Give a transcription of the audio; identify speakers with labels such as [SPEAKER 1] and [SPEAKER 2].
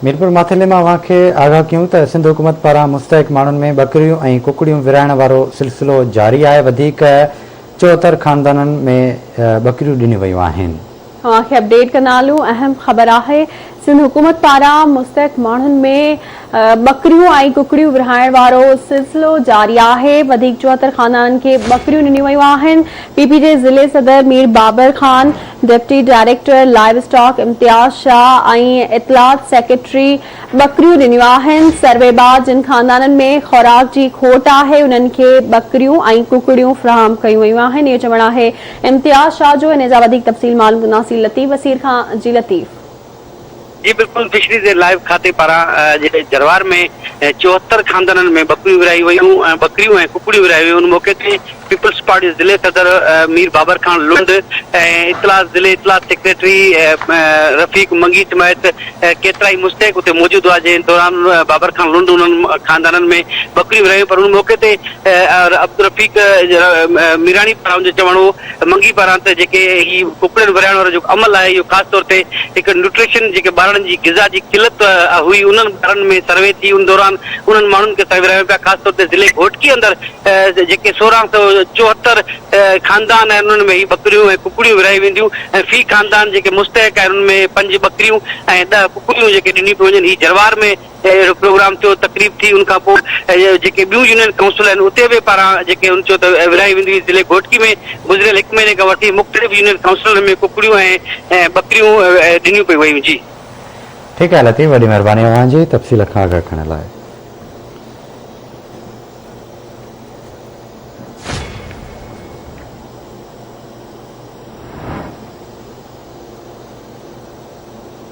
[SPEAKER 1] ميرپور ماٿيلي مان اوهان کي آگاهه ڪيون ته سنڌ حڪومت پاران مستحق ماڻهن ۾ ٻڪريون ۽ ڪڪڙيون ورهائڻ وارو سلسلو جاري آهي، وڌيڪ 74 خاندانن ۾ ٻڪريون ڏنيون ويون آهن.
[SPEAKER 2] اوهان کي اپڊيٽ ڪندا هلون اهم خبر آهي سنڌ حڪومت پاران مستحق ماڻهن ۾ ٻڪريون ۽ ڪڪڙيون ورهائڻ وارو سلسلو جاري آهي وڌيڪ 74 خاندانن کي ٻڪريون ڏنيون ويون آهن پي پي جي ضلعي صدر Mir Babar Khan deputy director livestock Imtiaz Shah ۽ اطلاعات سيڪريٽري ٻڪريون ڏنيون آهن، سروي بعد جن خاندانن ۾ خوراڪ جي کوٽ آهي انهن کي ٻڪريون ۽ ڪڪڙيون فراهم ڪيون ويون آهن، اهو چوڻ آهي امتياز شاهه جو، انهي جا وڌيڪ تفصيل معلوم ڪنداسين لطيف وسير کان، جي لطيف.
[SPEAKER 3] جي بلڪل فشريز اينڊ لائيو کاتي پاران اڄ جروار ۾ 74 خاندانن ۾ ٻڪريون ورهايون ويون ۽ ٻڪريون ۽ ڪڪڙيون ورهايون ويون ان موقعي تي پيپلز پارٽي ضلعي صدر مير بابر خان لنڊ ۽ اطلاعات ضلعي اطلاعات سيڪريٽري رفيق منگي سميت ڪيترائي مستحق اتي موجود هئا جنهن دوران بابر خان لنڊ انهن خاندانن ۾ ٻڪريون ورهايون پر ان موقعي تي عبدالرفيق ميراڻي پاران ان جو چوڻ هو منگي پاران ته جيڪي هي ڪڪڙين ورهائڻ وارو جيڪو عمل آهي اهو خاص طور تي هڪ نيوٽريشن جيڪي ٻارڙن جي غذا جي قلت هئي انهن ٻارن ۾ سروي ٿي ان دوران انهن ماڻهن کي سروي ورهايون پيا خاص طور تي ضلعي گهوٽڪي اندر جيڪي 1674 خاندان آهن انهن ۾ هي ٻڪريون ۽ ڪڪڙيون ورهايون وينديون ۽ في خاندان جيڪي مستحق آهن انهن ۾ پنج ٻڪريون ۽ ڏهه ڪڪڙيون جيڪي ڏنيون پيون وڃن هي جروار ۾ اهڙو پروگرام ٿيو تقريب ٿي ان کان پوء جيڪي ٻيون يونين ڪائونسل آهن اتي به پاران جيڪي هن چيو ته ورهائي ويندي هئي ضلعي گهوٽڪي ۾ گذريل هڪ مهيني کان وٺي مختلف يونين ڪائونسلن ۾ ڪڪڙيون ۽ ٻڪريون ڏنيون پئي ويون جي.
[SPEAKER 1] ٺيڪ آهي لطيف وڏي مهرباني اوهان جي تفصيل کان آگاهه ڪرڻ لاء.